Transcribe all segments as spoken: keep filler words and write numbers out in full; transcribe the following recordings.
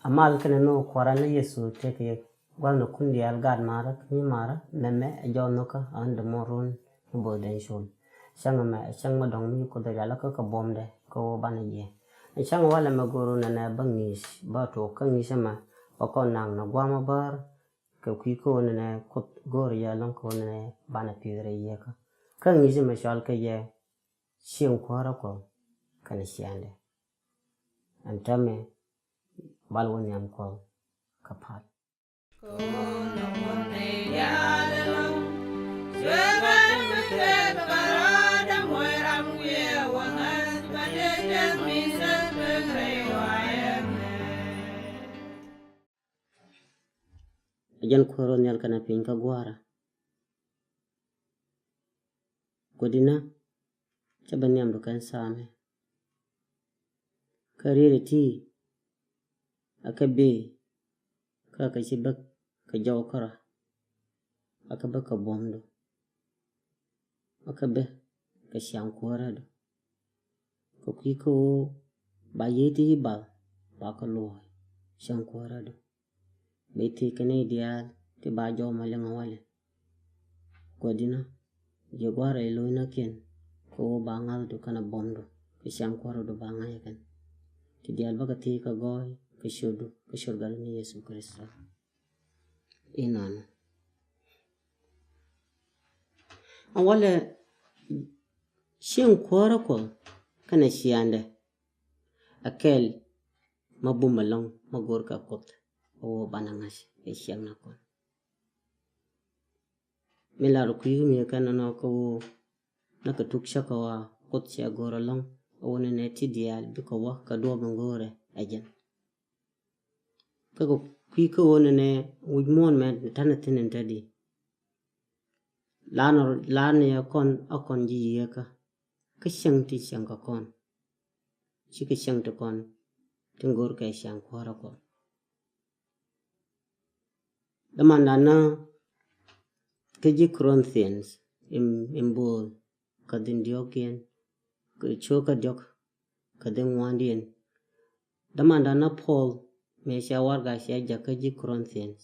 A mal kɛnɛ ni wä kuɔrä ni Yesu tëëkɛ yɛ gua̱th ni kun diaal gaat marä kä nyi marä mɛmɛ ɛ jɔw nhökä ɣän dämuɔrun ni bo̱o̱th den col. Cäŋ ɛmɛ ɛ cäŋ mi dɔ̱ŋ mi Kuoth ɛ rialikä kɛ buɔ̱mdɛ kä wä banɛ yiëë. Ɛ cäŋ walɛ mɛ go̱o̱r nɛnɛ bä ŋi̱i̱c bä tuɔɔk kä ŋi̱i̱c ɛmɛ bä kɔn naŋ ni gua̱a̱th mi bäär kɛ kui̱ kä wä nɛnɛ Kuoth go̱o̱r yɛ ɛlɔ̱ŋ kä wä nɛnɛ banɛ pi̱i̱th rɛy yieekä. Kä ŋi̱i̱c ɛmɛ cɔal kɛ yɛ cieŋ kuäärä Kuɔth kɛnɛ ciaaŋdɛ. Ɛn täämɛ bal wä nhiam Kuɔth kɛ pal. Ɛ jɛn kuäär wä nhial kɛnɛ piny kä gua̱a̱rä. Kuädinä, cä bä nhiamdu kɛn saamɛ. Kä riet ɛ ti a kɛ bi kä kɛ ci bä kɛ jɔw kärä a kɛ bä kɛ buɔ̱mdu a kɛ bä kɛ ciaŋ kuäärädu. Kɛ kui̱ kä ɣöö ba yiëë ti i̱ bath ba kɛ luɔ̱ɔ̱c ciaŋ kuäärädu. Bɛ thiec kɛ nɛy diaal ti ba jɔw ma liŋ a walɛ. Kuädinä, ji̱ gua̱a̱r rɛy lo̱cnäkiɛn kɛ ɣöö ba ŋa̱thdu kɛnɛ buɔ̱mdu kɛ ciaŋ kuäärädu ba ŋa̱c ɛ kɛn. Ti diaal bä kɛ thiec kɛ gɔɔy kɛ ciötdu kɛ ciöt Gatdu ni Yecu Kritho. Inɔnɔ. A walɛ cieŋ kuäärä Kuɔth kɛnɛ ciaaŋdɛ. A kɛl ma bum ɛlɔ̱ŋ ma go̱o̱r kɛ Kuoth a wä banɛ ŋa̱c ɛ ciɛŋ na kɔn. Mi lar kui̱ mi kɛn nɔ kɛ wä na kɛ tuk cä kɛ wa Kuoth cɛ go̱o̱r ɛlɔ̱ŋ a wä nɛnɛ ti diaal bikɛ wä kɛ duɔ̱ɔ̱p in go̱o̱rɛ ɛ jɛn. Kä kɛ kui̱ kä wä nɛnɛ wi̱c muɔ̱ɔ̱n mɛ tanɛ thi̱n in te di. Lan, lan yɛ kɔn a kɔn ji̱ yieekä. Kä cieŋ ti cieŋ kɛ kɔn. Cikɛ cieŋ ti kɔn ti go̱o̱r kɛ ciaŋ kuäärä Kuɔth. Dämandan na kä ji̱ Corinthians in, in bo̱o̱th kä dhin diɔ̱kiɛn kä cio̱kä diɔ̱k kä dhin ŋuandiɛn. Dämandan na Paul mëë cɛ warɛga cɛ jak kä ji̱ Corinthians.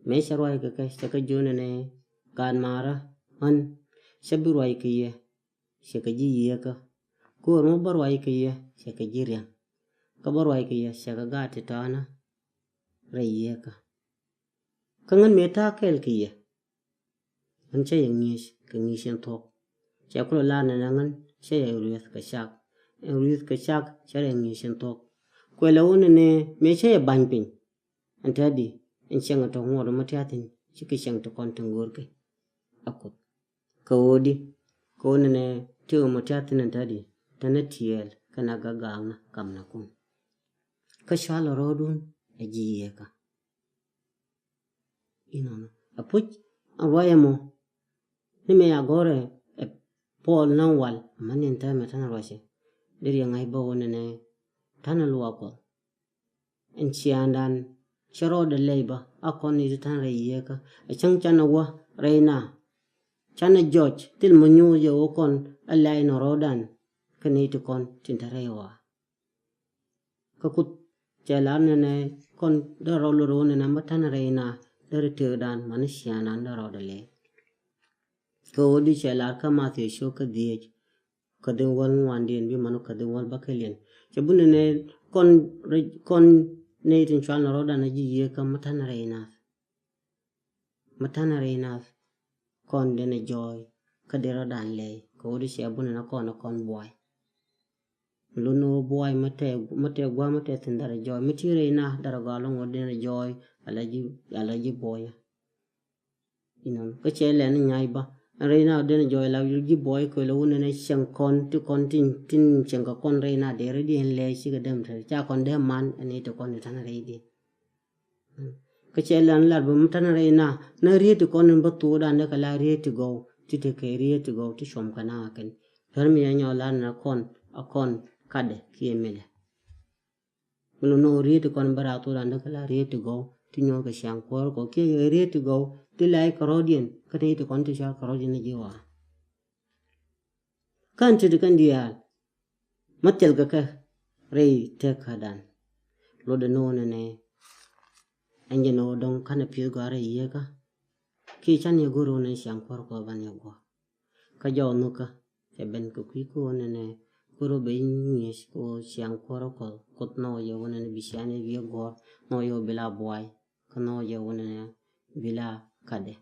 Mëë cɛ ruac kɛ kɛ cɛ kɛ jiök nɛnɛ gaat maarä ɣän cɛ bi ruac kɛ yɛ cɛ kɛ ji̱ yieekä. Go̱o̱r mɔ bä ruac kɛ yɛ cɛ kɛ ji̱ ria̱ŋ. Kä bä ruac kɛ yɛ cɛ kɛ gaat ti tɔ̱ɔ̱nä rɛy yieekä. Kä ŋän mëë ta̱a̱ kɛɛl kɛ yɛ. Ɣän cä yɛ ŋi̱i̱c kɛ ŋi̱i̱c in thuɔ̱k. Cɛ kulɛ lar nɛnɛ ɣän cä yɛ ruëth kɛ cak. Ɛn ruëth kɛ cak cä rɛ ŋi̱i̱c in thuɔ̱k. Kuɛlɛ wä nɛnɛ mëë cä yɛ ba̱ny piny. Ɛn täädi ɛn cieŋ ɛ tɔ̱ ŋuɔ̱t mɔ tia̱thi̱n cikɛ cieŋ ti kɔn ti ŋo̱o̱rkɛ. A Kuoth. Kɛ ɣöö di kɛ ɣöö nɛnɛ tëë mɔ tia̱thi̱n ɛn täädi tɛnɛ tiɛɛl kɛnɛ gak gaaknä kamnäkun. Kä cɔal ɛ rɔɔdun ɛ ji̱ yieekä. Inɔnɔ a puc a ruac ɛmɔ. Ni mëë a gɔ̱rɛ ɛ Puɔl naŋ wal amäni ɛn täämɛ ta̱nɛ ruacɛ. Deri ɛ ŋa̱c bä wä nɛnɛ ta̱nɛ luaak Kuɔth. Ɛn ciaaŋdan cɛ rɔɔdɛ lɛy bä a kɔn ni ti ta̱nɛ rɛy yieekä. Ɛ cäŋ canɛ wä rɛy na canɛ jɔc thil mɔ nyo̱o̱c ɛ wä kɔn a lɛy nɔ rɔɔdan. Kä ni ti kɔn tin te rɛy ɣɔaa. Kä Kuoth cɛ lar nɛnɛ kɔn derɛ rɔ lot rɔ nɛnɛ ma ta̱nɛ rɛy na derɛ tëëkdan mani ciaaŋdan derɛ rɔ dɛ lɛy. Kä ɣöö di cɛ lar kä Mathiu cio̱k kä dhieec kä dhin wäl ŋuandiɛn bi mani kä dhin wäl bäkɛliɛn. Cɛ bi nɛnɛ kɔn rɛy kɔn nɛy tin cual ni rɔɔdan a ji̱ yieekä ma ta̱nɛ rɛy nath. Ma ta̱nɛ rɛy nath kɔn denɛ jɔɔy kä derɛ rɔɔdan lɛy kɛ ɣöö di cɛ bi nɛnɛ kɔn kɔn buay. Lun ni wä buay mi tɛ, mi tɛ gua̱a̱ mi tɛ thi̱n derɛ jɔɔy mi ti rɛy na derɛ gɔaa lɔŋ wä denɛ jɔɔy ala ji̱, ala ji̱ buɔyä. Inɔn kä cɛ lɛn ni nya̱a̱c bä ɛn rɛy na wä denɛ jɔɔy ala ji̱ buɔyä kɛ lɛ wun nɛnɛ cieŋ kɔn ti kɔn tin, tin cieŋ kɛ kɔn rɛy na derɛ diɛn lɛ cikɛ däm te ca kɔn dee man ɛn ni ti kɔn ti ta̱nɛ rɛy diɛn. Kä cɛ lan lat bä mi ta̱nɛ rɛy na na riet ti kɔn in bä thokdan dee kɛ la riet ti gɔw ti tekɛ riet ti gɔw ti cuɔm kɛ na kɛn. Duer mi yɛ nyɔ lat na kɔn a kɔn kadɛ kiɛ milɛ. Mi lo nɔ riet ti kɔn bä ra thokdan dee kɛ la riet ti gɔw ti nyɔ kɛ ciaŋ kuɔr kɔ kiɛ riet ti gɔw ti la kɛ rɔɔdiɛn kä ni ti kɔn ti cual kɛ rɔɔdiɛn ni ji̱ wa. Kän ti ti kän diaal ma thil kɛ kɛ rɛy tëkädan. Lotdɛ ni ɣöö nɛnɛ ɛn jɛ ni ɣöö dɔ̱ŋ ka̱n ɛ pi̱th gɔ̱a̱rä yieekä. Kiɛ can yɛ go̱r ɣöö nɛnɛ ciaŋ kuäärä Kuɔth banɛ yɛ guɔ̱ɔ̱r. Kä jɔw nhökä cɛ ben kɛ kui̱ kä ɣöö nɛnɛ go̱r ɣöö bɛ ŋi̱eec kɛ ɣöö ciaŋ kuäärä Kuɔth, Kuoth nhɔk jɛ ɣöö nɛnɛ bi ciaŋ ɛ bi yɛ guɔ̱ɔ̱r, nhɔk jɛ ɣöö bi la buay, kä nhɔk jɛ ɣöö nɛnɛ bi la katdɛ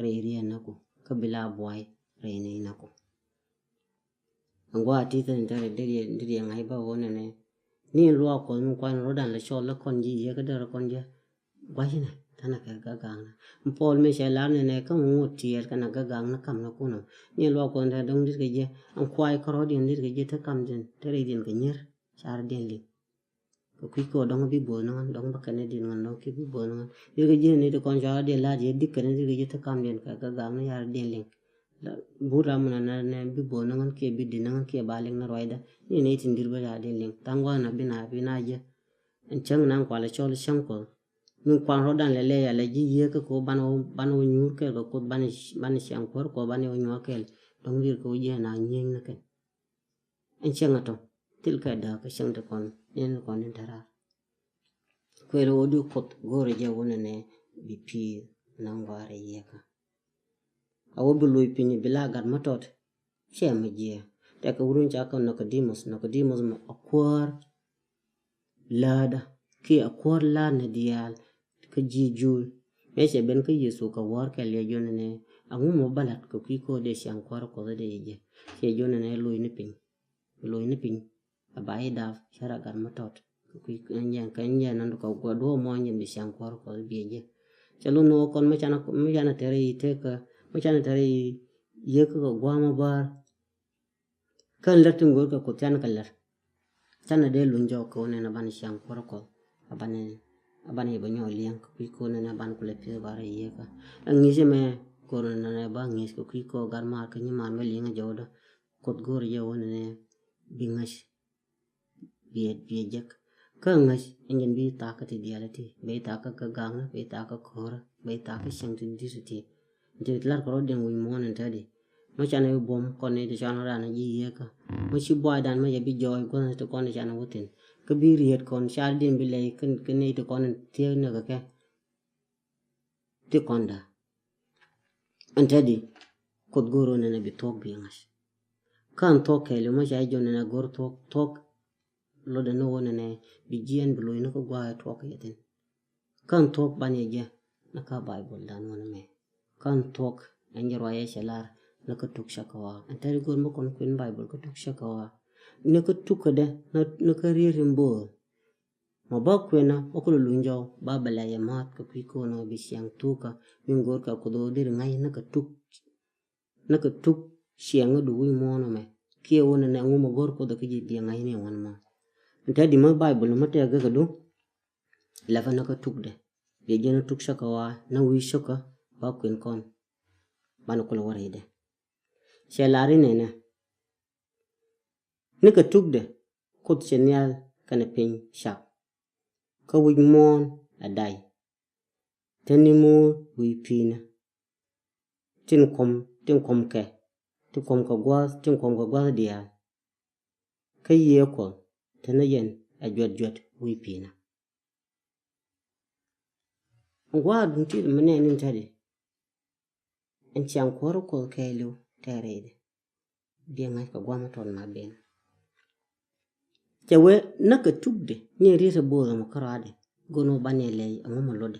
rɛy riɛn näku, kä bi la buay rɛy nɛy näku. Ɛn gua̱a̱ ti thi̱n tɛrɛ deri, deri ŋa̱c bä ɣöö nɛnɛ ni luaak Kuɔth mi kuany rɔ̱dan lɛ cɔl lä kɔn ji̱ yieekä derɛ kɔn jɛ gua̱cnɛ. Tanɛ kɛ gagaŋnä. Ɛn Puɔl mi cɛ lar nɛnɛ kä ŋuɔ̱t tiɛɛl kɛnɛ gagaŋnä kam nä kunɔ. Ni luaak Kuɔth tɛ dɔ̱ŋ dit kɛ jɛ, ɛn kuay kärɔ̱diɛn dit kɛ jɛ te kamdiɛn, te rɛydiɛn kɛ nyier, cardiɛn liŋ. Kɛ kui̱ kɛ ɣöö dɔ̱ŋ bi bo̱o̱th ni ɣän, dɔ̱ŋ bä kɛn ni di̱t ŋän, dɔ̱ŋ ki bi bo̱o̱th ni ɣän. Dit kɛ ji̱ ni ti kɔn cɔal diɛ la̱t yɛ di̱k kɛn ni dit kɛ ji̱ te kamdiɛn kɛ gagaŋnä, cardiɛn liŋ. La but ram mi na nɛ bi bo̱o̱th ni ɣän kiɛ bi di̱t ni ɣän kiɛ ba liŋ ni ruacdä. Ni ni tin di̱t bä cardiɛn liŋ. Tha̱a̱ŋ gua̱a̱th na bi na bi na jɛ. Ɛn cäŋ na kualɛ cɔl cäŋ Kuɔth. Min kuan rɔ̱dan lɛ lɛ ya lɛ ji̱ yieekä kɛ ɣöö banɛ wä, banɛ wä nyuur kɛɛl kɛ Kuoth, banɛ, banɛ ciaŋ kuäärä Kuɔth banɛ wä nyuur kɛɛl. Dɔ̱ŋ riet kɛ ɣöö jiɛn a nyieny ni kɛn. Ɛn cäŋ a tɔ̱ thil kɛ dääk kɛ cäŋ ti kɔn, ni ni kɔn in te raar. Kuël ɣöö di Kuoth go̱o̱rɛ jɛ wä nɛnɛ bi pi̱i̱th naŋ gɔ̱a̱rä yieekä. A wä bi luc piny bi la gat mä tɔt. Cɛ mi jiɛ. Tɛkɛ wurun ca kɛ Nicodemus, Nicodemus mɔ a kuäär läätdä kiɛ a kuäär la̱a̱t ni diaal kä ji̱ Juul. Mëë cɛ ben kä Yecu kɛ wäär kɛl, cɛ jɔn nɛ, aŋu mɔ bä la̱t kɛ kui̱ ko̱o̱r dee ciaŋ kuäärä Kuɔth dee jɛ? Cɛ jɔn nɛ, luc ni piny. Luc ni piny. A ba i̱ dap cä rɔ gat mä tɔt. Kɛ kui̱ ɛn jɛn, kɛ ɛn jɛn nɔn kɛ guɔ duɔ̱ɔ̱p muɔ̱ɔ̱n jɛn bi ciaŋ kuäärä Kuɔth biɛ jɛ. Cɛ lun ni wä kɔn mi canɛ, mi canɛ tɛrɛ i̱ tekä, mi canɛ tɛrɛ i̱ yieekä kɛ gua̱a̱th mä bäär. Kän lär tin go̱o̱r kɛ Kuoth canɛ kɛ lär. Canɛ dee luny jɔk kɛ wä nɛn a banɛ ciaŋ kuäärä Kuɔth. A banɛ, a banɛ yɛ bä nyɔk liɛŋ kɛ kui̱ ko̱o̱r nɛn a banɛ kulɛ pi̱th gɔ̱a̱rä yieekä. A ŋi̱i̱c ɛmɛ ko̱o̱r nɛn a ba ŋi̱i̱c kɛ kui̱ ko̱o̱r gat maar kä nyimaan bä liŋ a jɔwdä. Kuoth go̱o̱r jɛ wä nɛnɛ bi ŋäc. Biɛ, biɛ jek. Kä ŋäc ɛn jɛn bi thakä ti diaal ti. Bi thakä kä gaŋä, bi thakä ko̱rä, bi thakä cäŋ ti di̱t ti. Ti lar kɛ rɔ̱diɛn wi̱i̱ muɔ̱ɔ̱n in te di. Mä canɛ bi buɔ̱m kɔn ni ti can ran ji̱ yieekä. Mä ci buaydan mä yɛ bi jɔɔc gua̱n ti kɔn ti can wä thi̱n. Kä bi riet kɔn cardiɛn bi lɛy kä, kä ni ti kɔn in thiee ni kɛ kɛ. Ti kɔn da. Ɛn te di Kuoth go̱o̱r wä nɛnɛ bi thuɔ̱k bi ŋa̱c. Kä ɛn thuɔ̱k kɛɛliw mä ca jɔn nɛnɛ go̱o̱r thuɔ̱k, thuɔ̱k lotdɛ ni wä nɛnɛ bi jiɛn bi lo̱cni kä gua̱a̱th ɛ tuɔɔk kɛ yɛ thi̱n. Kä ɛn thuɔ̱k banɛ yɛ jɛ ni kä Baibol dan wä nɛmɛ. Kä ɛn thuɔ̱k ɛn jɛ ruacɛ cɛ lar ni kä tuk cä kɛ ɣɔaa. Ɛn te di go̱o̱r mä kɔn kuɛn Baibol kä tuk cä kɛ ɣɔaa. Ni kä tuk kädɛ, ni, ni kä riet in bo̱o̱th. Mɔ bä kuɛnä wä kulɛ luny jɔw ba bɛ lɛ yɛ ma̱a̱th kɛ kui̱ ko̱o̱n ɔ bi ciaŋ thukä min go̱o̱r kɛ Kuoth ɣöö deri ŋa̱c ni kɛ tuk. Ni kɛ tuk ciaŋädu wi̱i̱ muɔ̱ɔ̱n ɔmɛ kiɛ wä nɛnɛ ŋu mɛ go̱o̱r Kuoth ɔ kä ji̱ biɛ ŋa̱c ni wan mɔ. Ɛn te di mä Baibol mɛ tɛk gɛ kɛ du. Lɛpä ni kɛ tukdɛ. Biɛ jiɛn tuk cä kɛ ɣɔaa ni wi̱i̱ cä kɛ ba kuɛn kɔn. Banɛ kulɛ wä rɛydɛ. Cɛ lar inɛnɛ. Ni kɛ tukdɛ Kuoth cɛ nhial kɛnɛ piny cak. Kä wi̱c muɔ̱ɔ̱n ɛ day. Te ni mo̱o̱r wi̱i̱ pi̱i̱nä. Tin kuɔm, tin kuɔm kɛ, tin kuɔm kɛ gua̱a̱th, tin kuɔm kɛ gua̱a̱th diaal. Kä Yiëë Kuɔth te ni yɛn ɛ juɛt juɛt wi̱i̱ pi̱i̱nä. Gua̱a̱th duŋ ti mi nɛɛni tɛ̈di. Ɛn ciaŋ kuäärä Kuɔth kɛɛliw tɛɛrɛydɛ. Biɛ ŋa̱c kɛ gua̱a̱th mi tɔt ma ben. Cɛ wee näk kɛ tukdɛ ni riet ɛ bo̱o̱th ɛmɔ kärɔadɛ. Go̱n wä banɛ lɛy ɛŋu mi lotdɛ.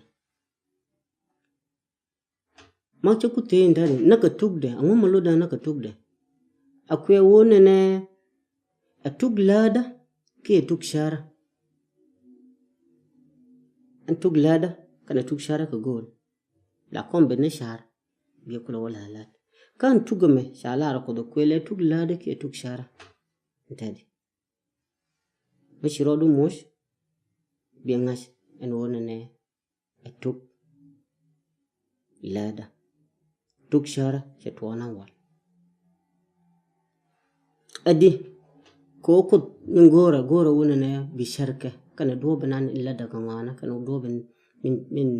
Mak cä ku thiec in tɛ̈di näk kɛ tukdɛ, ɛŋu mi lotdɛ näk kɛ tukdɛ. A kuɛ wä nɛnɛ ɛ tuk läätdä kiɛ tuk cärä. Ɛn tuk läätdä kɛnɛ tuk cärä kɛ go̱o̱l. La kɔn ben ni car biɛ kulɛ wä la̱a̱t la̱a̱t. Kä ɛn tuk ɛmɛ ca lar Kuoth ɛ kuël ɛ tuk läätdä kiɛ tuk cärä. Ɛn tɛ̈di mi ci rɔɔdu moc biɛ ŋa̱c ɛn ɣöö nɛnɛ ɛ tuk läätdä. Tuk cärä cɛ tuɔɔk na wal. Ɛ di kɛ ɣöö Kuoth min go̱o̱rä, go̱o̱rä wä nɛnɛ bi cärkɛ kɛnɛ duɔ̱ɔ̱p in an in lätdä kɛ ŋɔaanä kɛnɛ duɔ̱ɔ̱p in min, min,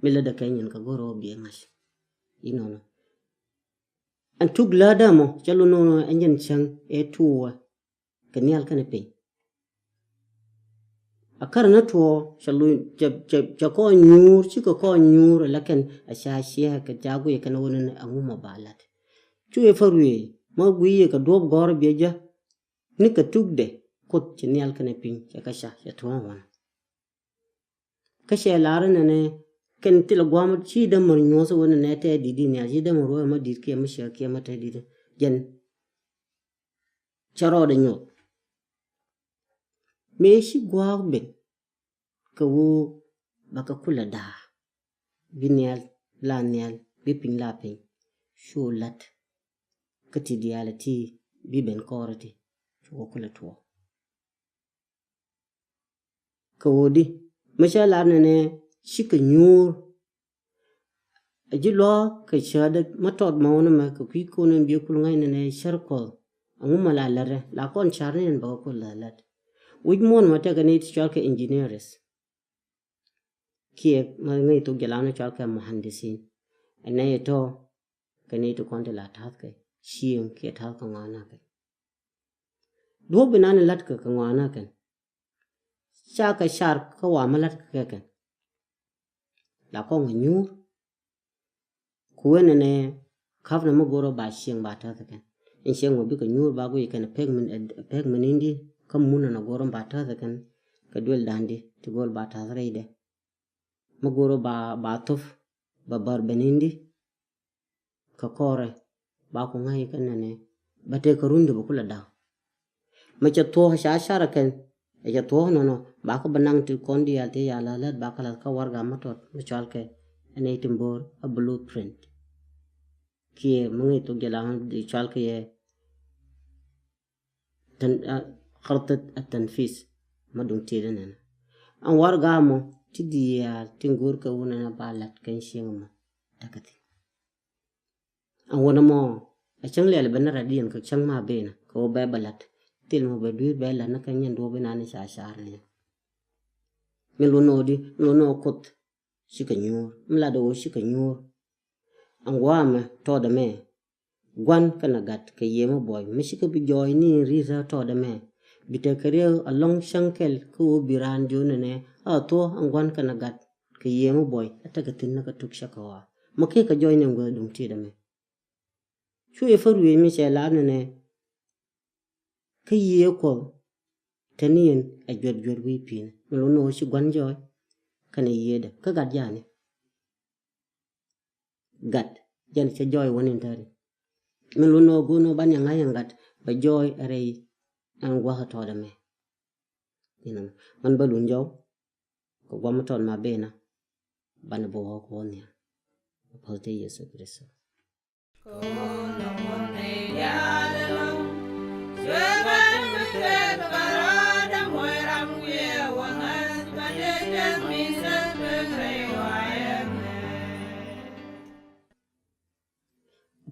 min lätdä kɛ nyin kɛ go̱o̱rä wä biɛ ŋa̱c. Inɔnɔ. Ɛn tuk läätdä mɔ cä lun nɔnɔ ɛn jɛn cäŋ ɛ tuuwä kɛ nhial kɛnɛ piny. A kärɛ ni tuɔɔ cɛ luny cɛ cɛ cɛ kɔn nyuur cikɛ kɔn nyuur ɛ la kɛn a ca ciɛ kɛ ca guiy kɛn wä ni ni a ŋu ma ba lat. Cu yɛ fä ruëë ma guiy yɛ kɛ duɔ̱ɔ̱p gɔ̱r biɛ jɛ ni kɛ tukdɛ Kuoth ci nhial kɛnɛ piny cɛ kä ca cɛ tuɔ̱ɔ̱ŋ wän. Kä cɛ lar inɛnɛ kɛn thilɛ gua̱a̱m ci dämär nyuɔ̱th wä nɛnɛ tɛ di̱t in nhial ci dämär wä ma di̱t kiɛ ma ciɛ kiɛ ma tɛ di̱t jɛn cɛ rɔɔdɛ nyuɔ̱th. Mëë ci gua̱a̱k ben kɛ wä ba kɛ kulɛ da̱a̱ bi nhial la nhial bi piny la piny cu la̱t. Kä ti diaal ti bi ben kɔɔrɛ ti cu wä kulɛ tuɔɔk. Kɛ ɣöö di mi cä lar nɛnɛ cikɛ nyuur. A ji̱ luaak kɛ cäätdä ma tɔt ma wä ni mɛ kɛ kui̱ ko̱n in biɛ kul ŋa̱c nɛnɛ cär Kuɔth. Aŋu ma la lät rɛ la kɔn car ni ɛn bä kɛ kul la lät. Wi̱c muɔ̱n ma tekɛ ni ti cɔal kɛ engineers kiɛ ma ŋäc thok jɛ la ni cɔal kɛ muhandisin. Ɛn nɛ yɛ tɔ kɛ ni ti kɔn ti la ta̱th kɛ cieŋ kiɛ ta̱th kɛ ŋɔaana kɛ. Duɔ̱ɔ̱p bi nani la̱t kɛ kɛ ŋɔaana kɛn. Ca kɛ car kä wa mi la̱t kɛ kɛn. La kɔŋ kɛ nyuur. Ku wen nɛ nɛ ka̱p nɛ mi go̱r ba cieŋ ba täth kɛn. In cieŋ wä bikɛ nyuur ba guic kɛn pek min pek min indi kä mun nɛ go̱r ba täth kɛn. Kɛ duel dandi ti go̱r ba täth rɛydɛ. Mi go̱r ba ba thop ba bär ben indi. Kɛ kɔrɛ ba ku ŋa̱c kɛ nɛnɛ ba tëë kɛ run di bä kulɛ da̱k. Mɛ cɛ thuɔ̱k ca carɛ kɛn ɛ cɛ thuɔ̱k nɔnɔ ba kɛ bä naŋ ti kɔn diaal ti ya la̱th lät ba kɛ la̱th kä warɛga mɛ tɔt mɛ cɔal kɛ ɛn ɛ ti bo̱o̱r a blueprint. Kiɛ mɛ ŋäc thok jɛ la di cɔal kɛ yɛ tɛn kärtät a tɛn fis. Mɛ duŋ tiet ɛn ɛn ɛn warɛga mɔ ti diaal ti go̱o̱r kɛ wun ɛn ɛ ba la̱t kɛn cieŋ mɔ. Tekɛ thi̱n. Ɛn wänɛ mɔ a cäŋ lɛl ben radiɛn kɛ cäŋ ma ben kɛ wä bɛ bɛ la̱t. Thil mɔ bɛ dui̱r bɛ la̱t ni kɛ nyin duɔ̱ɔ̱p inan ca car ni. Mi lun nɔ di mi lun nɔ Kuoth cikɛ nyuur mi lat wä cikɛ nyuur. Ɛn guamɛ tɔt ɛmɛ gua̱n kɛnɛ gat kɛ yiëë mi buɔy mi cikɛ bi jɔɔy ni ri̱t rä tɔt ɛmɛ. Bi tekɛ riek alɔŋ cäŋ kɛl kä wä bi raan jiö nɛnɛ a thuɔ̱k ɛn gua̱n kɛnɛ gat kɛ yiëë mi buɔy a tekɛ thi̱n ni kɛ tuk cä kɛ ɣɔaa. Mɛ kek kɛ jɔɔc ni ɛn guäth duŋ tiet ɛmɛ. Cu yɛ fär wi̱i̱ mi cɛ lar nɛnɛ kä yiëë Kuɔth. Te ni yɛn ɛ juɛt juɛt wi̱i̱ pi̱i̱n mi lun ni ɣöö ci gua̱n jɔɔc kɛnɛ yiëëdɛ kä gat ja̱a̱ni. Gat jɛn cɛ jɔɔc wä ni tääri. Mi lun ni ɣöö go̱o̱r ni ɣöö ban yɛ ŋa̱c ɛn gat bɛ jɔɔc ɛ rɛy ɛn gua̱th ɛ tɔɔt ɛmɛ. Inɔnɔ man bä lun jɔw kɛ guam mi tɔt ma benä. Banɛ bä wä kɛ wä nhiam. Puɔth te Yesu Kritho.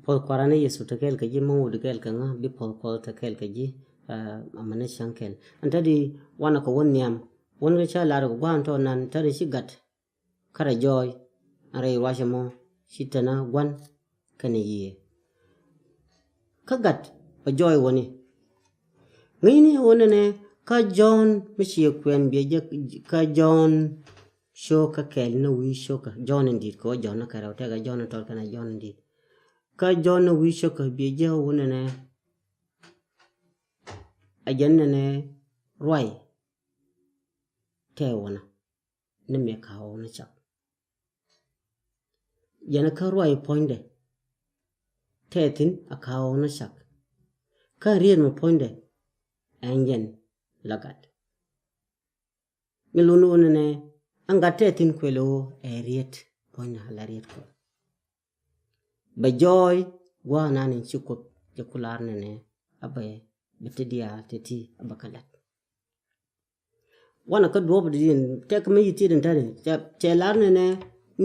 Puɔth Kua̱ran ni Yesu te kɛɛl kɛ ji̱, mi wut kɛɛl kɛ ŋa bi puɔth Kuɔth te kɛɛl kɛ ji̱. Amani cäŋ kɛɛl ɛn te di wanɛ kɛ wä nhiam. Wän kɛ cä lar kɛ gua̱a̱n tɔ nan te di ci gat. Kä rɛ jɔɔy ɛn rɛy ruac ɛmɔ ci tɛnä gua̱n kɛnɛ yiëë. Kä gat bɛ jɔɔy wäni. Ŋäcni ɛ wä nɛnɛ kä Jɔ̱ɔ̱n mi ciɛ kuɛn biɛ jɛ kä Jɔ̱ɔ̱n cio̱kä kɛl ni wi̱i̱ cio̱kä. Jɔ̱ɔ̱n in di̱t kɛ wä Jɔ̱ɔ̱n ni kɛ rɛw tɛkɛ Jɔ̱ɔ̱n in tɔt kɛnɛ Jɔ̱ɔ̱n in di̱t. Kä Jɔ̱ɔ̱n ni wi̱i̱ cio̱kä biɛ jɛ ɛ wä nɛnɛ. A jɛn nɛnɛ ruac tɛ wänä. Ni mëë ka̱a̱k ɣɔw ni cak. Jɛn kä ruac puɔ̱nydɛ tɛthin a ka̱a̱k ɣɔw ni cak. Kä riet mi puɔ̱nydɛ ɛn jɛn la gat. Mi lun wun nɛ ɛn gat tɛthin kuël ɣöö ɛ riet puɔ̱nydɛ a la riet kuɔth. Bɛ jɔɔy gua̱a̱k nan in ci Kuoth jɛ ku lar nɛnɛ a bɛ bɛ ti diaal tɛ ti a bɛ kä lat. Wanɛ kä duɔ̱ɔ̱p di diɛn tɛk mi yi tiet in tɛni cɛ lar nɛnɛ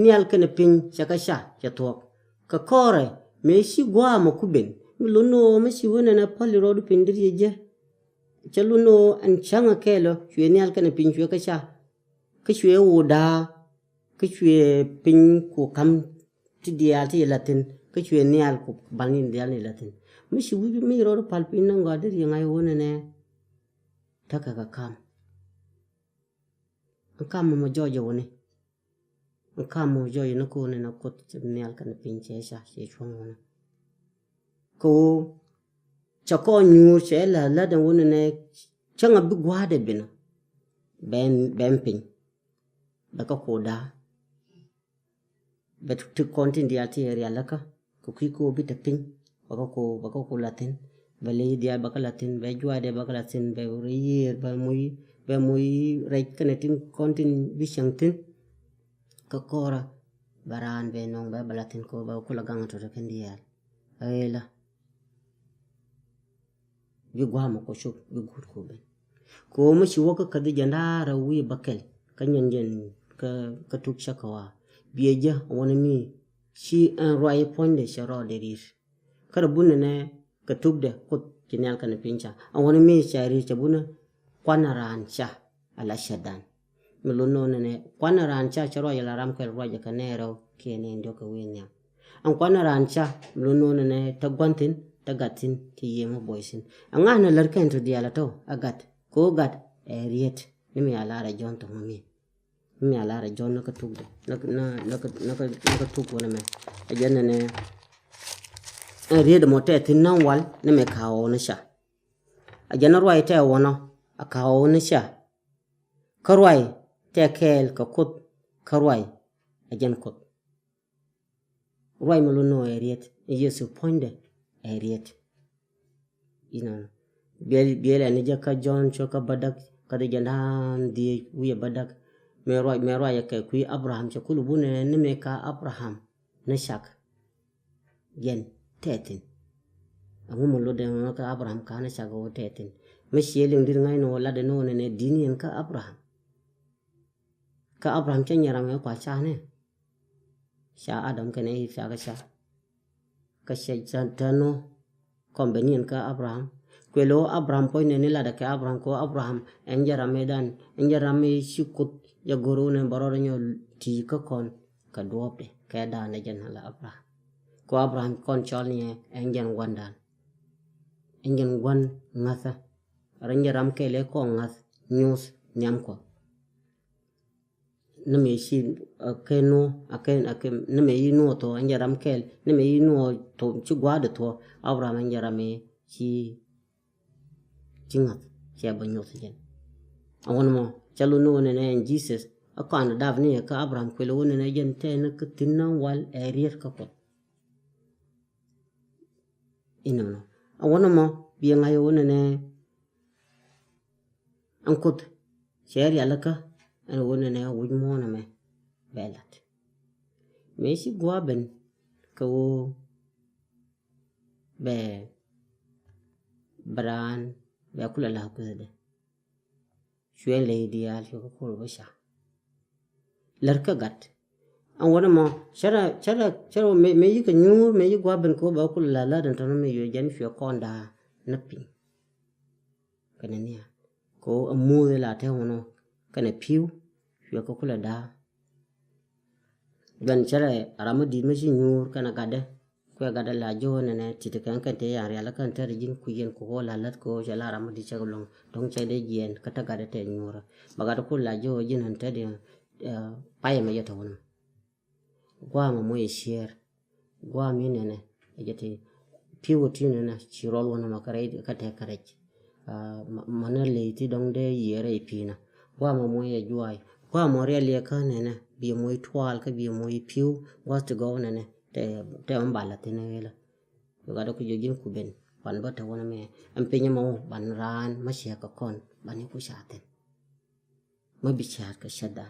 nhial kɛnɛ piny cɛ kä ca cɛ thuɔ̱k. Kɛ kɔrɛ mëë ci gua̱a̱k mɛ ku ben mi lun ni ɣöö mi ci wä nɛnɛ päl irɔɔdu piny deri yɛ jɛ. Cɛ lun ni ɣöö ɛn cäŋɛ kɛɛl ɔ cuɛ nhial kɛnɛ piny cuɛ kä ca. Kä cuɛ wä da̱a̱ kä cuɛ piny ku ka̱m ti diaal ti yɛ la̱thin kä cuɛ nhial ku bal ni diaal ni la̱thin. Mi ci wi̱c mi rɔɔdu päl piny ni ŋɔaadi ri ŋa̱c wä nɛnɛ. Tekɛ kɛ ka̱m. Ɛn kam mɔ jɔɔc ɛ wuni. Ɛn kam mɔ jɔɔc ɛ ni ko̱n ɛn a Kuoth cɛ nhial kɛnɛ piny cɛ ca cɛ cuɔ̱ŋ wuni. Kɛ ɣöö cɛ kɔn nyuur cɛ la lat ɛn wuni nɛ cäŋ a bi gua̱a̱dɛ binä. Bɛn, bɛn piny. Bɛ kä ko̱ da̱a̱. Bɛ ti kɔn tin diaal ti rialikä kɛ kui̱ ko̱ bi te piny. Bɛ kä ko̱, bɛ kä ko̱ la thi̱n. Bɛ ley diaal bɛ kä la thi̱n, bɛ juaadɛ bɛ kä la thi̱n, bɛ ri yiër, bɛ moc, bɛ moc rɛc kɛnɛ tin kɔn tin bi cäŋ thi̱n. Kä kɔrä bɛ raan bɛ nɔŋ bɛ bɛ la thi̱n ko̱ bɛ ku la gaŋ tɔtɔ kɛn diaal. Ɣeelä. Bi gua̱a̱mɛ kɔ cop bi guut kɔ ben. Kɛ ɣöö mi ci wä kä käthi jɛn da̱a̱r a wi̱i̱ bäkɛl kä nyɛn jɛn kä, kä tuk cä kɛ wa. Biɛ jɛ a wänɛ mi ci ɛn ruac puɔ̱nydɛ cɛ rɔɔdɛ ri̱i̱t. Kä rɛ bunɛ nɛ kɛ tukdɛ Kuoth ci nhial kɛnɛ piny ca a wänɛ mi ca ri̱i̱t cɛ bunɛ kuanɛ raan ca a la cɛtdan. Mi lun nɔ nɛnɛ kuanɛ raan ca cɛ ruac a la ram kɛl ruac a kɛ nɛɛrɛ kiɛ nɛn diɔk kɛ wi̱i̱ nhiam. Ɛn kuanɛ raan ca mi lun nɔ nɛnɛ te gua̱n thi̱n te gat thi̱n te yiëë mi buɔy thi̱n. Ɛŋa nɛ lär kɛn to diaal a tɔ a gat kɛ ɣöö gat ɛ riet ni mi a lar a Jɔ̱ɔ̱n thok mi. Ni mi a lar a Jɔ̱ɔ̱n ni kä tukdɛ ni kä, ni kä, ni kä tuk wänɛ mɛ. A jɛn nɛnɛ ɛn riet mɔ tɛ thi̱n na̱ŋ wal ni mi ka̱ ɣɔw ni ca. A jɛn ruac tɛ wänɔ a ka̱ ɣɔw ni ca. Kä ruac tɛ kɛɛl kɛ Kuoth kä ruac a jɛn Kuoth. Ruac mi lun nɔ ɛ riet in Yecu puɔ̱nydɛ ɛ riet. Inɔnɔ biɛl, biɛl ɛn jɛ kä Jɔ̱ɔ̱n cä kä bädäk kä di jɛ naan dhiec wi̱i̱ bädäk. Mɛ ruac, mɛ ruac ɛ kɛ kui̱ Abraham cɛ kul bunɛ ni mɛ ka Abraham ni cak. Jɛn tɛthin. Ɛŋu mi lotdɛ ŋä kä Abraham ka̱n cak ɣöö tɛthin. Mi ciɛ liŋ dit ŋa̱cnɔ latdɛ ni ɣöö nɛnɛ di̱n yɛn kä Abraham. Kä Abraham cä nyɛ ram ɛ kua canɛ. Ca Adam kɛnɛ Iv ca kä ca. Kä cɛ ca tɛn nɔ kɔm bɛ niɛn kä Abraham. Kuɛ lo̱ Abraham puɔ̱nydɛ ni latdɛ kɛ Abraham kɛ ɣöö Abraham ɛn jɛ ram ɛ dan ɛn jɛ ram ɛ ci Kuoth jɛ go̱r ɣöö nɛn bɛ rɔɔdɛ nyɔ ti̱i̱ kä kɔn. Kɛ duɔ̱ɔ̱pdɛ kɛ da̱a̱n ɛ jɛn ala Abraham. Kɛ Abraham kɔn cɔl ni ɛ ɛn jɛn gua̱ndan. Ɛn jɛn gua̱n ŋa̱thä. Rɛn jɛ ram kɛl ɛ kɔn ŋa̱th nyuuth nhiam kuɔ. Ni mɛ ci a kɛ nuɔ a kɛ a kɛ ni mɛ yi nuɔ thɔ ɛn jɛ ram kɛl ni mɛ yi nuɔ thɔ ci gua̱a̱dɛ thɔ. Abraham ɛn jɛ ram ɛ ci ci ŋa̱th cɛ bä nyuth jɛn. A wän mɔ ca lun ni wän nɛ ɛn Jesus a kɔn dap ni ɛ kä Abraham kuɛl wän nɛ jɛn tɛ ni kä thi̱n na wal ɛ riet kä Kuoth. Inɔnɔ a wän mɔ bi ŋa̱c wän nɛ ɛn Kuoth cɛ rialikä ɛn wän nɛ wi̱c muɔ̱ɔ̱n ɛmɛ bɛ lat. Mëë ci gua̱a̱ ben kɛ ɣöö bɛ bɛ raan bɛ kulɛ la̱a̱k kuethdɛ. Cuɛ ley diaal cuɛ kä kol bä ca lär kä gat. Ɛn wänɛ mɔ cärɛ cärɛ cärɛ mëë yikɛ nyuur mëë yi gua̱a̱ ben kɛ ɣöö bɛ kulɛ la̱a̱k la̱a̱k den tɔ̱nä mi yuɛ jɛn cuɛ kɔn da̱a̱ ni piny. Kɛnɛ nhial kɛ ɣöö ɛ muth ila te wänɔ kɛnɛ pi̱w cuɛ kä kulɛ da̱a̱. Guɛn cärɛ ram mi di̱i̱t mi ci nyuur kɛnɛ gatdɛ. Kuɛ gatdɛ la ji̱ ɣöö nɛnɛ ti̱ti̱ kɛn kɛn tëë yan rialikä kɛn tɛr ji̱n kui̱ yɛn kɛ ɣöö la lät kɛ ɣöö cɛ la ram mi di̱i̱t cɛ kɛ luäŋ dɔ̱ŋ cɛ dee jiɛɛn kä te gatdɛ tɛr nyuurä. Bɛ gatdɛ kul la ji̱ ɣöö ji̱n ɣän tɛr di payɛ mɛ yɛ tɔ̱ wunä. Gua̱a̱mɛ muɔ̱c ɛ ciɛɛr. Gua̱a̱m in nɛnɛ ɛ jɛ ti pi̱w ɛ ti nɛnɛ ci rɔl wänä ma kä rɛy kä tɛk kä rɛc. Mänä ley ti dɔ̱ŋ dee yiëë rɛy pi̱nä. Gua̱a̱mɛ muɔ̱c ɛ juaay gua̱a̱mɛ rialiɛ kä nɛnɛ biɛ muɔ̱c tuaal kä biɛ muɔ̱c pi̱w. Gua̱a̱th ti gɔw nɛnɛ tɛ mɛ bal a thi̱n ɣelä. Wi gat dɔ̱ ku jiök ji̱n ku ben kuan bä te wänä mɛ ɛn piny ɛmɔ ban raan mä ciɛ kä kɔn ban i̱ ku ca thi̱n. Mä bi ca̱a̱t kɛ cätdan.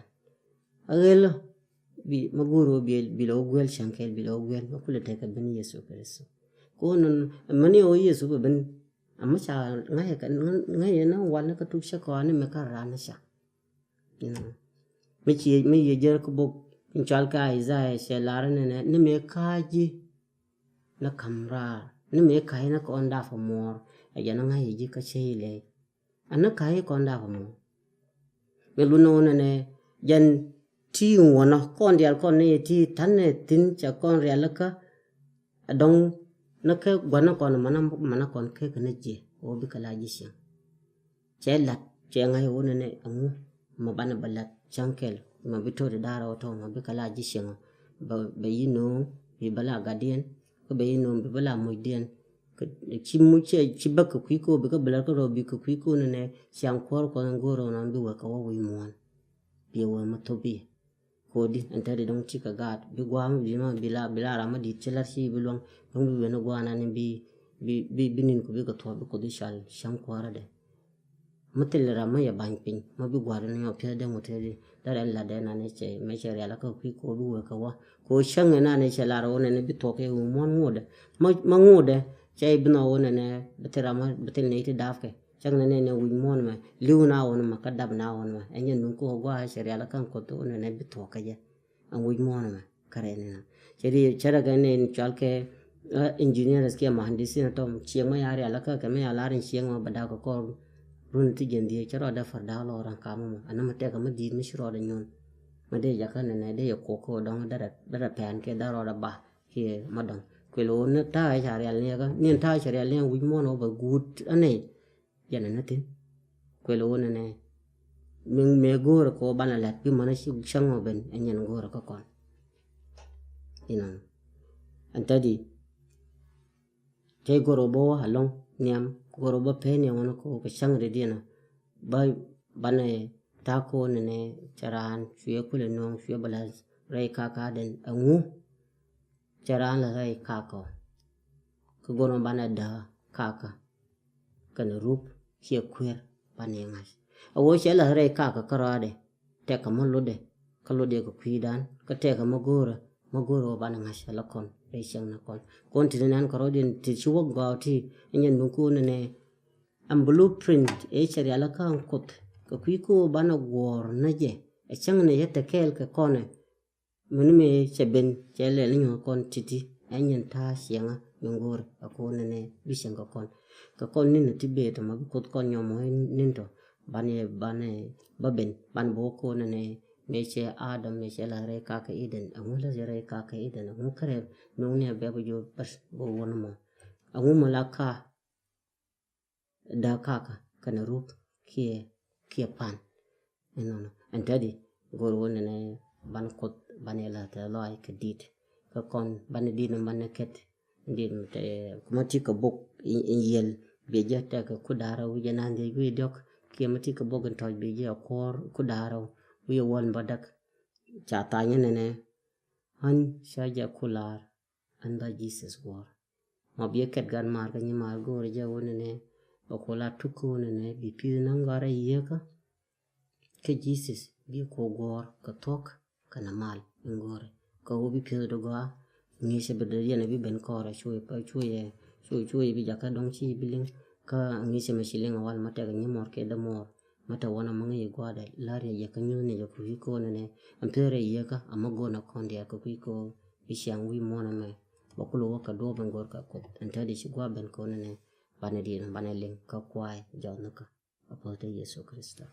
A ɣelä bi mä guur ɣöö bi lɛ wä guel cäŋ kɛl bi lɛ wä guel mä kulɛ tekɛ ben Yecu Kritho. Ko̱n nɔn mäni ɣöö Yecu bɛ ben. A mä ca ŋa̱cɛ ŋa̱cɛ na wal ni kä tuk cä kɔani mɛ kä raan ni ca. Mi ci mi yie jär kä bok in cual kä Isaiah cɛ lar ni nɛ ni mɛ kaa ji̱. Ni kam raar ni mɛ kaa ji̱ ni kɔn dap a muɔɔr a jɛ ni ŋa̱cɛ ji̱ kä cä ilɛy. Anä ka̱c kɔn dap mɔ. Mɛ lun ni wä nɛnɛ jɛn ti wänä kɔn diaal kɔn ni ti ta̱n nɛ thi̱n cɛ kɔn rialikä. A dɔ̱ŋ ni kɛ gua̱n ni kɔn manä manä kɔn kɛ kɛ ni jiɛ wä bikɛ la ji̱ cieŋ. Cɛ lat cɛ ŋa̱c wä nɛnɛ ɛŋu. mɔ banɛ bɛ la̱t cäŋ kɛl, mɔ bi to̱t i̱ da̱rɛ wä tɔ̱, mɔ bi kɛ la ji̱ cieŋ ɔ. Bɛ, bɛ yi no̱o̱ŋ bi bɛ la gatdiɛn, kä bɛ yi no̱o̱ŋ bi bɛ la mucdiɛn. Kɛ ci muc, ci, ci bäk kɛ kui̱ ko̱o̱p, bi kä bɛ la̱t kä rɔ bi kɛ kui̱ ko̱o̱p nɛnɛ, ciaŋ kuäär kɔn in go̱o̱r ɣän bi wee kɛ wä wi̱i̱ muɔ̱ɔ̱n. Bi wee mɔ thop i̱. Kodi ɛn tɛt i̱ dɔ̱ŋ cikɛ gaat bi gua̱a̱m bi ma bi la, bi la ram ma di̱t ci la̱r ci bi luäŋ. Dɔ̱ŋ bi wen i̱ gua̱a̱n ani bi, bi, bi, bi nin ku bi kɛ thuɔ̱k bi Kuoth i̱ cal cäŋ kuäärädɛ. Ma thil ram ma yɛ ba̱ny piny ma bi gua̱a̱r ni nyɔk piɛth dee ŋut tëëdi. Dee rɛn lat dee nani cɛ mɛ cɛ rial kä kui̱ ko̱o̱p bi wee kɛ wä. Ko̱o̱p cäŋ ɛ nani cɛ lar wä nɛnɛ bi thuɔ̱k kɛ wä muɔ̱n ŋotdɛ. Ma, ma ŋotdɛ cɛ i̱ bi nhɔk wä nɛnɛ bi thil ram ma bi thil nɛy ti da̱a̱p kɛ. Cäŋ nɛ nɛn ɛ wi̱c muɔ̱ɔ̱n mɛ li̱w na ɣɔn mɛ kä dap na ɣɔn mɛ. Ɛ nyɛ nuŋ kä ɣä gua̱a̱ cɛ rial kä ŋ Kuoth ɣä nɛnɛ bi thuɔ̱k kä jɛ. Ɛn wi̱c muɔ̱ɔ̱n mɛ kä rɛy nɛn. Cɛ ri cɛ rɛ kɛ nɛn cual kɛ, ɛ, engineers kiɛ mahandisin tɔm cieŋ mɛ ya rial kä kɛ mɛ ya lar in cieŋ mɛ bɛ dak kɛ kɔr run ti jɛn dhiec cɛ rɔ dee fär dak lɔ ran kamɛ mɛ. Ɛn mɛ tɛk mɛ di̱i̱t mɛ ci rɔ dee nyuɔ̱n. Mɛ dee jakä nɛnɛ dee yɛ kuɔk kä dɔ̱ŋ dee rɛ, dee rɛ pɛn kiɛ dee rɔ dee ba kiɛ mɛ dɔ̱ŋ. Kuɛl ɣöö ni ta̱a̱ ca rial ni kä, ni ta̱a̱ ca rial ni wi̱c muɔ̱ɔ̱n ɣä bɛ guut anɛy. Jɛn ɛn ni thi̱n. Kuɛl ɣöö nɛnɛ mi, mëë go̱o̱rɛ kɛ ɣöö banɛ la̱t bi mänä ci cäŋ ɔ ben ɛ nyɛn go̱o̱rɛ kä kɔn. Inɔnɔ. Ɛn thädi. Cɛ go̱o̱rɛ bä wä alɔŋ nhiam go̱o̱rɛ bä pɛn yɛ ɣɔn kɛ ɣöö kɛ cäŋ rɛdiɛn ɔ. Ba, banɛ ta̱a̱ kɛ ɣöö nɛnɛ cɛ raan cuɛ kulɛ nuɔ̱ɔ̱ŋ cuɛ bä la̱th rɛy kaka̱a̱dɛn ɛŋu. Cɛ raan la̱th rɛy kakä. Kä go̱o̱rɛ banɛ dääk kakä. Kɛnɛ rup ciɛ kuer banɛ ŋa̱c. A wee cɛ la̱th rɛy kakä kä rɔaadɛ. Tɛkɛ mä lotdɛ kä lotdɛ kɛ kui̱dan kä tɛkɛ mä go̱o̱rä, mä go̱o̱rä wä banɛ ŋa̱c ala kɔn rɛy cieŋ na kɔn. Kɔn ti ni nan kɛ rɔɔdiɛn ti ci wä gɔaa ti. Nyɛ nuŋ ko̱n nɛ ɛn blueprint ëë cɛ rial kä Kuoth kɛ kui̱ ko̱ banɛ guɔ̱ɔ̱r nä jɛ. Ɛ cäŋ nɛ yɛ te kɛɛl kɛ kɔnɛ. Mini mëë cɛ ben cɛ lɛl ni nyuɔ̱th kɔn ti̱ti̱. Ɛ nyin ta̱a̱ cieŋä min go̱o̱rɛ ɛ ko̱n nɛnɛ bi cieŋ kɛ kɔn. Kɛ kɔn ni̱n ti bëë tɔ̱ ma bi Kuoth kɔn nyɔmɔ ni̱n tɔ̱. Banɛ, banɛ, ba ben banɛ bä ko̱n nɛnɛ. Mëë cɛ Adam mëë cɛ la̱th rɛy kakä Eden ɛŋu la̱th rɛy kakä Eden ɛŋu kärɛ. Nuŋ ni a bɛ bä jiɔ bäth bä wun mɔ. Ɛŋu mɔ la ka dääk kakä kɛnɛ rup kiɛ, kiɛ pan. Inɔnɔ ɛn tädi go̱o̱r wä nɛnɛ ban Kuoth ban yɛ la̱th tɛ lɔaac kɛ di̱t. Kä kɔn ban di̱t ni ban ni kɛt di̱t mi te kumä ti kɛ bok in, in yiël. Biɛ jɛ tɛkɛ ku da̱rä wi̱c jɛ na̱n dhiec wi̱c diɔ̱k kiɛ mi ti kɛ bok in tɔ̱c biɛ jɛ a kuɔɔr ku da̱rä wi̱c a wäl mi bä däk. Ca tha̱a̱nyä nɛnɛ ɣän ca jɛ ku la̱r. Ɛn ba Jesus guɔ̱ɔ̱r. Ma biɛ kɛt gat maar kä nyi maar go̱o̱rɛ jɛ wä nɛnɛ. Ba ku la tuk kä wä nɛnɛ bi pi̱th naŋ gɔ̱a̱rɛ yieekä. Kä Jesus bi ku guɔ̱ɔ̱r kɛ thuɔ̱k kɛnɛ mal in go̱o̱rɛ. Kä wä bi pi̱th dɔ gɔaa. Ŋi̱i̱cɛ bi dee yɛn bi ben kɔɔrɛ cuɛ pa cuɛ cuɛ cuɛ bi jakä dɔ̱ŋ ci bi liŋ. Kä ŋi̱i̱cɛ mɛ ci liŋ a wal ma tɛk nyi mɔr kɛ dee mɔr. Ma te wä na ma ŋäc i̱ gua̱a̱dɛ la̱r yɛ yɛ kä nyuth ni jɛ kɛ kui̱ ko̱o̱n nɛnɛ. Ɛn peth rɛy yieekä a ma go̱o̱n a kɔn diaal kɛ kui̱ ko̱o̱n. Bi ciaŋ wi̱i̱ muɔ̱ɔ̱n ɛmɛ bɛ kulɛ wä kɛ duɔ̱ɔ̱p in go̱o̱r kɛ Kuoth. Ɛn te di ci gua̱a̱ ben ko̱o̱n nɛnɛ banɛ di̱i̱n banɛ liŋ kä kuay jɔthnikä. A puɔ̱th te Yecu Kritho.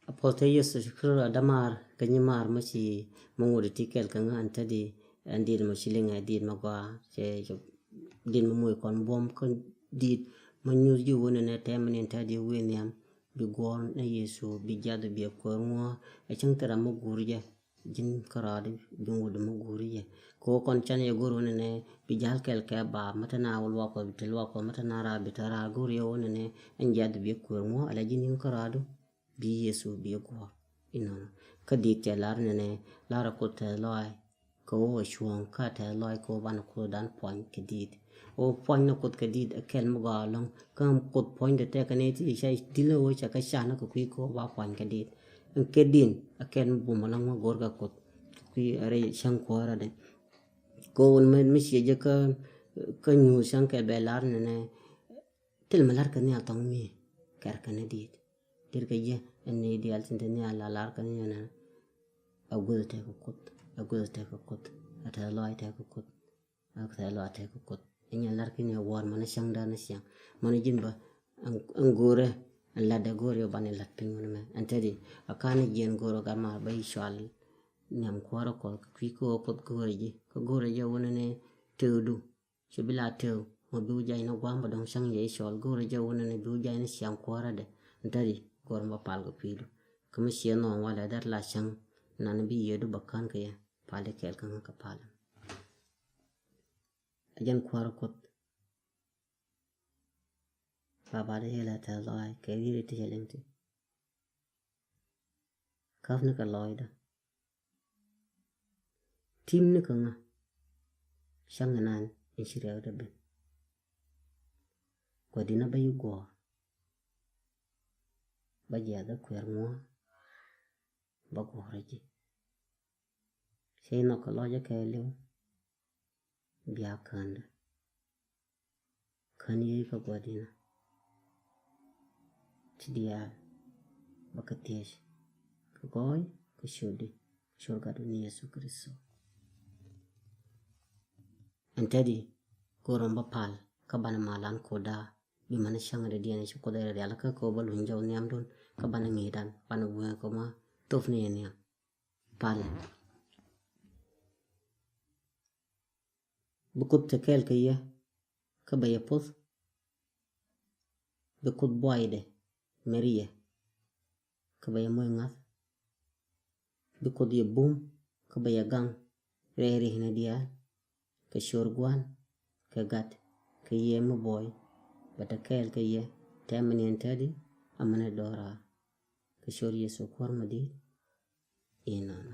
A puɔth te Yesu Kritho a dämaar kɛ nyimaar mi ci mi ŋut ti kɛl kɛ ŋa̱n te di ɛn dit mi ci liŋɛ dit mi gɔaa cɛ dit mi moc kɔn buɔ̱m kä dit mi nyuth ji̱ wunɛ nɛ tɛmɛ ni te di wi̱i̱ nhiam bi guɔ̱ɔ̱r ni Yesu bi jiath bi kuäär ŋuɔ̱ɔ̱r ɛ cäŋ thil ram mi guur jɛ. Ji̱n kärɔaadi ji̱n wut mi guuri jɛ. Kɛ ɣöö kɔn can yɛ go̱r wunɛ nɛ bi ja̱l kɛl kɛ ba mä te na wä luak kɔ bi te luak kɔ mä te na raar bi te raar go̱r yɛ wunɛ nɛ ɛn jiath bi kuäär ŋuɔ ala ji̱n in kärɔaadu bi Yesu bi guɔ̱ɔ̱r. Inɔnɔ kä dit cɛ lar nɛ nɛ lar a Kuoth tɛth lɔaac kɛ ɣöö a cuɔ̱ɔ̱ŋ kä a tɛth lɔaac kɛ ɣöö banɛ Kuothdan puɔ̱ny kɛ dit. Ɣöö puɔ̱ny ni Kuoth kɛ dit ɛ kɛl mi gɔaa ɛlɔ̱ŋ kä Kuoth puɔ̱nydɛ tɛkɛ nɛ ti ca dil ɣöö ca kɛ can kɛ kui̱ kɛ ɣöö ba puɔ̱ny kɛ dit. Ɛn kɛ din a kɛn mi bum ala ŋuɔ go̱r kɛ Kuoth kɛ kui̱ a rɛy cäŋ kuäärä dɛ. Kɛ ɣöö mi ciɛ jɛ kä kä nyuur cäŋ kɛ bɛ lar nɛnɛ. Thil mi lar kɛ nhial thɔŋ mi kɛr kɛ ni dit. Dit kɛ jɛ ɛn ni diaal tin te nhial la lar kɛ ni nɛnɛ. A guth tɛk kɛ Kuoth, a guth tɛk kɛ Kuoth, a tɛth lɔaac tɛk kɛ Kuoth. Ak thɛl lɔ a tɛk kɛ Kuoth inyɛ lar kin yɛ wuɔr mɛn cäŋ dan cäŋ mɛn ji̱n bä. Ɛn go̱rɛ ɛn lat dɛ go̱rɛ yɛ ban ilat piny wun mɛ ɛn tɛdi. A kan jiɛn go̱rɛ gat mar bä icual. Niam kuɔrɛ kɔl kɛ kui̱ kɛ wä Kuoth go̱rɛ ji̱ kɛ go̱rɛ jɛ wun ni tëëdu. Ci bi la tëëw mɔ bi wä jay ni guam bä dɔŋ cäŋ yɛ icual go̱rɛ jɛ wun ni bi wä jay ni cäŋ kuɔrɛ dɛ. Ɛn tɛdi go̱rɛ bä pal kɛ kui̱du kɛ mi ciɛ nɔɔŋ walɛ dat la cäŋ. Nan bi yiedu bä kan kɛ yɛ pal ikɛl kä ŋä kɛ pal. A jɛn kuäärä Kuoth. Baba di yɛlɛ tɛth lɔaac kɛ riet ti cɛ liŋ ti. Käp ni kɛ lɔcdä. Tim ni kɛ ŋa. Cäŋ inan in ci riɛkdä ben. Gua̱dinä bä yi guɔ̱ɔ̱r. Bä jiath a kuɛɛr ŋuɔ̱ɔ̱r. Bä guɔ̱ɔ̱r a ji̱. Cɛ inɔk kɛ lɔcä kɛɛliw. Bia kändä kän yey kä gua̱dinä. Ti diaal bä kä thiec kä gɔɔy kä ciötdi kä ciöt Gatdu ni Yesu Kritho. Ɛn tɛdi go̱o̱r ɔm bä pal kä banɛ malan koda. Bi mani cäŋ rɛ diɛn ci Kuoth rɛ rial kä kɛ wä bä luny jɔw nhiamdun kä banɛ ŋi̱i̱dan banɛ bueŋ kɛ ma thop ni yɛ nhiam. Palɛ. Bi Kuoth te kɛɛl kɛ yɛ kä bɛ yɛ poth. Bi Kuoth buaydɛ mɛri yɛ kä bɛ yɛ moc ŋa̱th. Bi Kuoth yɛ bum kä bɛ yɛ gaŋ rɛy ri̱cnɛ diaal. Kɛ cor gua̱n kɛ gat kɛ yɛ mi buɔy bɛ te kɛɛl kɛ yɛ tɛmɛ ni ɛn tɛdi. Amäni dɔra kɛ cor Yesu Kuäär mi di̱i̱t. Inɔn.